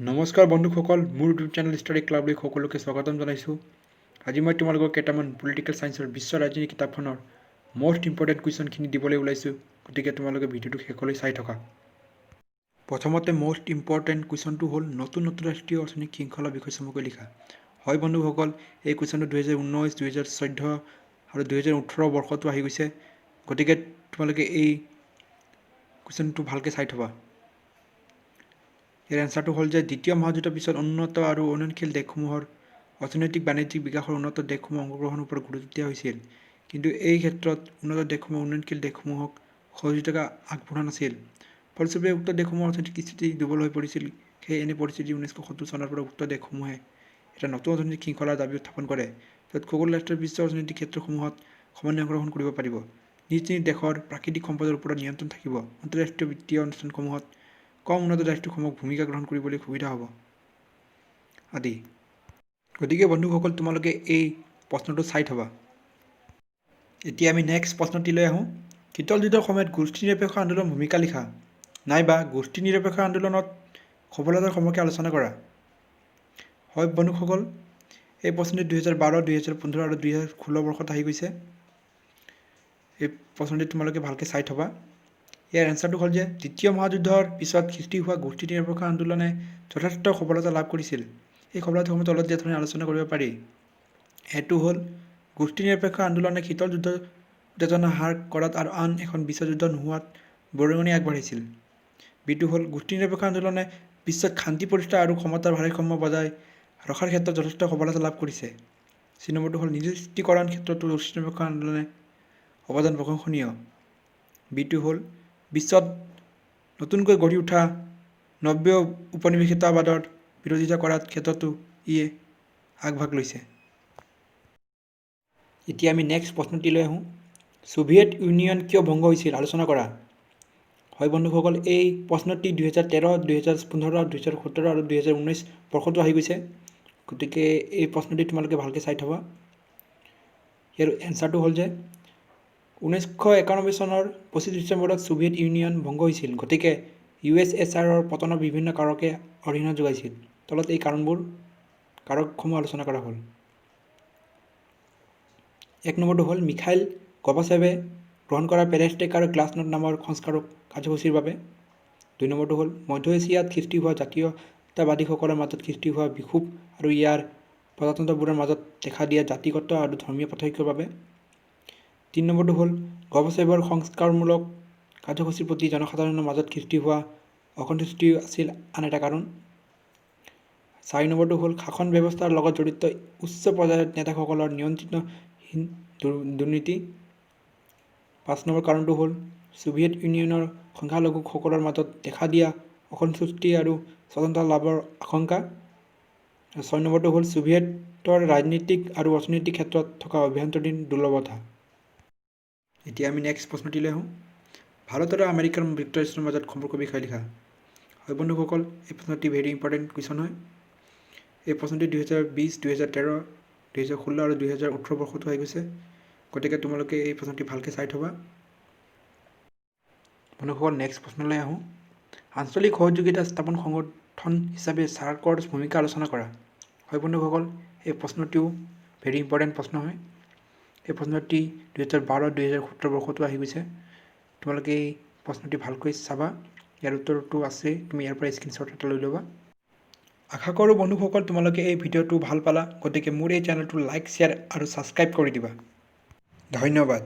নমস্কাৰ বন্ধুসকল, মোৰ ইউটিউব চেনেল ষ্টাডি ক্লাবলৈ সকলোকে স্বাগতম জনাইছোঁ। আজি মই তোমালোকক কেইটামান পলিটিকেল ছায়েন্সৰ বিশ্ব ৰাজনীতি কিতাপখনৰ মষ্ট ইম্পৰ্টেণ্ট কুৱেশ্যনখিনি দিবলৈ ওলাইছোঁ। গতিকে তোমালোকে ভিডিঅ'টো শেষলৈ চাই থকা। প্ৰথমতে মষ্ট ইম্পৰ্টেণ্ট কুৱেশ্যনটো হ'ল, নতুন আন্তঃৰাষ্ট্ৰীয় অৰ্থনৈতিক শৃংখলা বিষয়ে চমুকৈ লিখা। হয় বন্ধুসকল, এই কুৱেশ্যনটো 2019, 2014 আৰু 2018 বৰ্ষতো আহি গৈছে। গতিকে তোমালোকে এই কুৱেশ্যনটো ভালকৈ চাই থ'বা। ইয়াৰ এনচাৰটো হ'ল যে দ্বিতীয় মহাযুদ্ধৰ পিছত উন্নত আৰু উন্নয়নশীল দেশসমূহৰ অৰ্থনৈতিক, বাণিজ্যিক বিকাশৰ উন্নত দেশসমূহৰ অংশগ্ৰহণৰ ওপৰত গুৰুত্ব দিয়া হৈছিল। কিন্তু এই ক্ষেত্ৰত উন্নত দেশসমূহে উন্নয়নশীল দেশসমূহক সহযোগিতা আগবঢ়োৱা নাছিল। ফলস্বৰূপে উক্ত দেশসমূহৰ অৰ্থনৈতিক স্থিতি দুৰ্বল হৈ পৰিছিল। সেয়ে এনে পৰিস্থিতি 1970 চনৰ পৰা উক্ত দেশসমূহে এটা নতুন অৰ্থনৈতিক শৃংখলাৰ দাবী উত্থাপন কৰে, য'ত সকলো ৰাষ্ট্ৰই বিশ্ব অৰ্থনৈতিক ক্ষেত্ৰসমূহত সমানে অংশগ্ৰহণ কৰিব পাৰিব, নিজ নিজ দেশৰ প্ৰাকৃতিক সম্পদৰ ওপৰত নিয়ন্ত্ৰণ থাকিব, আন্তঃৰাষ্ট্ৰীয় বিত্তীয় অনুষ্ঠানসমূহত কম উন্নত ৰাষ্ট্ৰসমূহক ভূমিকা গ্ৰহণ কৰিবলৈ সুবিধা হ'ব আদি। গতিকে বন্ধুসকল, তোমালোকে এই প্ৰশ্নটো চাই থবা। এতিয়া আমি নেক্সট প্ৰশ্নটিলৈ আহোঁ। শীতল যুদ্ধৰ সময়ত গোষ্ঠী নিৰপেক্ষ আন্দোলনৰ ভূমিকা লিখা নাইবা গোষ্ঠী নিৰপেক্ষ আন্দোলনত সফলতাৰ সম্পৰ্কে আলোচনা কৰা। হয় বন্ধুসকল, এই প্ৰশ্নটি 2012, 2015 আৰু 2016 বৰ্ষত আহি গৈছে। এই প্ৰশ্নটি তোমালোকে ভালকৈ চাই থবা। ইয়াৰ এনচাৰটো হ'ল যে দ্বিতীয় মহাযুদ্ধৰ পিছত সৃষ্টি হোৱা গোষ্ঠী নিৰপেক্ষ আন্দোলনে যথেষ্ট সফলতা লাভ কৰিছিল। এই সফলতাসমূহ তলত দিয়া ধৰণে আলোচনা কৰিব পাৰি। সেইটো হ'ল, গোষ্ঠী নিৰপেক্ষ আন্দোলনে শীতল যুদ্ধৰ উত্তেজনা হ্ৰাস কৰাত আৰু আন এখন বিশ্বযুদ্ধ নোহোৱাত বৰঙণি আগবঢ়াইছিল। বিটো হ'ল, গোষ্ঠী নিৰপেক্ষ আন্দোলনে বিশ্বত শান্তি প্ৰতিষ্ঠা আৰু ক্ষমতাৰ ভাৰসাম্য বজাই ৰখাৰ ক্ষেত্ৰত যথেষ্ট সফলতা লাভ কৰিছে। চি নম্বৰটো হ'ল, নিৰস্ত্ৰীকৰণ ক্ষেত্ৰতো গোষ্ঠী নিৰপেক্ষ আন্দোলনে অৱদান প্ৰশংসনীয়। বিটো হ'ল, বিশ্বত নতুনকৈ গঢ়ি উঠা নব্য উপনিবেশিকতাবাদৰ বিৰোধিতা কৰাৰ ক্ষেত্ৰতো ই আগভাগ লৈছে। এতিয়া আমি নেক্সট প্ৰশ্নটিলৈ আহোঁ। ছোভিয়েট ইউনিয়ন কিয় ভংগ হৈছিল, আলোচনা কৰা। হয় বন্ধুসকল, এই প্ৰশ্নটি 2013, 2015, 2017 আৰু 2019 বৰ্ষতো আহি গৈছে। গতিকে এই প্ৰশ্নটি তোমালোকে ভালকৈ চাই থবা। ইয়াৰ এনচাৰটো হ'ল যে 1991 চনৰ 25 ডিচেম্বৰত ছোভিয়েট ইউনিয়ন ভংগ হৈছিল। গতিকে ইউএছএছআৰৰ পতনৰ বিভিন্ন কাৰকে অৰিহণা যোগাইছিল। তলত এই কাৰকসমূহ আলোচনা কৰা হ'ল। এক নম্বৰটো হ'ল, মিখাইল গৰ্বাচেভে গ্ৰহণ কৰা পেৰেষ্ট্ৰইকা আৰু গ্লাছনষ্ট নামৰ সংস্কাৰক কাৰ্যসূচীৰ বাবে। দুই নম্বৰটো হ'ল, মধ্য এছিয়াত সৃষ্টি হোৱা জাতীয়তাবাদীসকলৰ মাজত সৃষ্টি হোৱা বিক্ষোভ আৰু ইয়াৰ প্ৰজাতন্ত্ৰবোৰৰ মাজত দেখা দিয়া জাতিগত আৰু ধৰ্মীয় পাৰ্থক্যৰ বাবে। তিনি নম্বৰটো হ'ল, গৰ্বাচেভৰ সংস্কাৰমূলক কাৰ্যসূচীৰ প্ৰতি জনসাধাৰণৰ মাজত সৃষ্টি হোৱা অসন্তুষ্টি আছিল আন এটা কাৰণ। চাৰি নম্বৰটো হ'ল, শাসন ব্যৱস্থাৰ লগত জড়িত উচ্চ পৰ্যায়ৰ নেতাসকলৰ নিয়ন্ত্ৰণহীন দুৰ্নীতি। পাঁচ নম্বৰ কাৰণটো হ'ল, ছোভিয়েট ইউনিয়নৰ সংখ্যালঘুসকলৰ মাজত দেখা দিয়া অসন্তুষ্টি আৰু স্বতন্ত্ৰতা লাভৰ আশংকা। ছয় নম্বৰটো হ'ল, ছোভিয়েটৰ ৰাজনীতিক আৰু অৰ্থনৈতিক ক্ষেত্ৰত থকা অভ্যন্তৰীণ দুৰ্বলতা। এতিয়া আমি নেক্সট প্ৰশ্নটিলৈ আহোঁ। ভাৰত আৰু আমেৰিকাৰ যুক্তৰাষ্ট্ৰৰ মাজত সম্পৰ্কৰ বিষয়ে লিখা। হয় বন্ধুসকল, এই প্ৰশ্নটি ভেৰি ইম্পৰ্টেণ্ট কুৱেশ্যন হয়। এই প্ৰশ্নটি 2020, 2013, 2016 আৰু 2018 বৰ্ষতো আহি গৈছে। গতিকে তোমালোকে এই প্ৰশ্নটি ভালকৈ চাই থবা। বন্ধুসকল, নেক্সট প্ৰশ্নলৈ আহোঁ। আঞ্চলিক সহযোগিতা স্থাপন সংগঠন হিচাপে ছাৰ্কৰ ভূমিকা আলোচনা কৰা। হয় বন্ধুসকল, এই প্ৰশ্নটিও ভেৰি ইম্পৰ্টেণ্ট প্ৰশ্ন হয়। এই প্ৰশ্নটি 2012, 2017 বৰ্ষতো আহি গৈছে। তোমালোকে এই প্ৰশ্নটি ভালকৈ চাবা। ইয়াৰ উত্তৰটো আছে, তুমি ইয়াৰ পৰা স্ক্ৰীনশ্বট এটা লৈ ল'বা। আশা কৰোঁ বন্ধুসকল, তোমালোকে এই ভিডিঅ'টো ভাল পালা। গতিকে মোৰ এই চেনেলটো লাইক, শ্বেয়াৰ আৰু ছাবস্ক্ৰাইব কৰি দিবা। ধন্যবাদ।